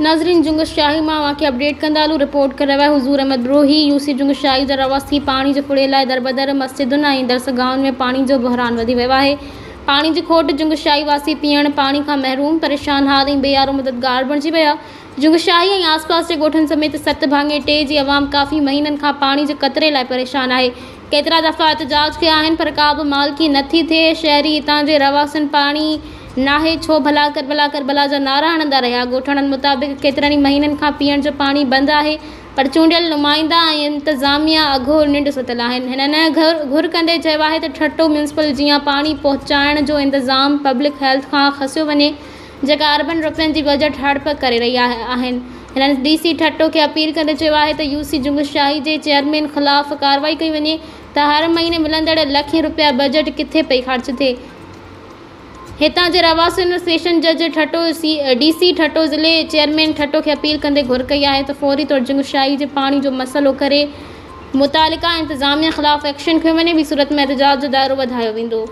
ناظرين جنگ شاهي مان اوهان کي اپڊيٽ ڪندا هلون رپورٽ ڪري رهيو آهي حضور احمد بروهي يو سي جنگ شاهي جا رهواسي پاڻي جي ڦڙي لاء دربدر مسجدن ۽ درسگاهن ۾ پاڻي جو بحران وڌي ويو آهي پاڻي جي کوٽ جنگ شاهي واسي پيئڻ پاڻي کان محروم پريشان حال ۽ بي يارو مددگار بڻجي ويا جنگ شاهي ۽ آس پاس جي ڳوٺن سميت ست ڀاڱي ٽي جي عوام ڪافي مهينن کان پاڻي جي قطري لاء پريشان آهي ڪيترا دفعا احتجاج ڪيا آهن پر ڪا به مالڪي نه ٿي ٿئي، شهري هتان جي رهواسين پاڻي ناهي ڇو ڀلا ڪربلا ڪربلا جا نعرا هڻندا رهيا، ڳوٺاڻن مطابق ڪيترن ئي مهينن کان پيئڻ جو پاڻي بند آهي پر چونڊيل نمائندا ۽ انتظاميا اگهور ننڊ ستل آهن، هنن گهر ڪندي چيو آهي ته ٺٽو ميونسپل جيان پاڻي پهچائڻ جو انتظام پبلڪ هيلٿ کان کسيو وڃي، جيڪا اربن رپين جي بجيٽ هڙپ ڪري رهي آهن. هنن ڊي سي ٺٽو کي اپيل ڪندي چيو آهي ته يو سي جنگشاهي جي چيئرمين خلاف ڪارروائي ڪئي وڃي ته هر مهيني ملندڙ لکين رپيا بجيٽ ڪٿي پئي خرچ ٿئي. هتان جي رهواسين سيشن جج ٺٽو، ڊي سي ٺٽو، ضلعي چيئرمين ٺٽو کي اپيل ڪندي گهر ڪئي آهي ته فوري طور جنگشاهي جي پاڻي جو مسئلو ڪري متعلقه انتظاميا خلاف ايڪشن کنيو وڃي ٻي صورت ۾ احتجاج جو دائرو وڌايو ويندو.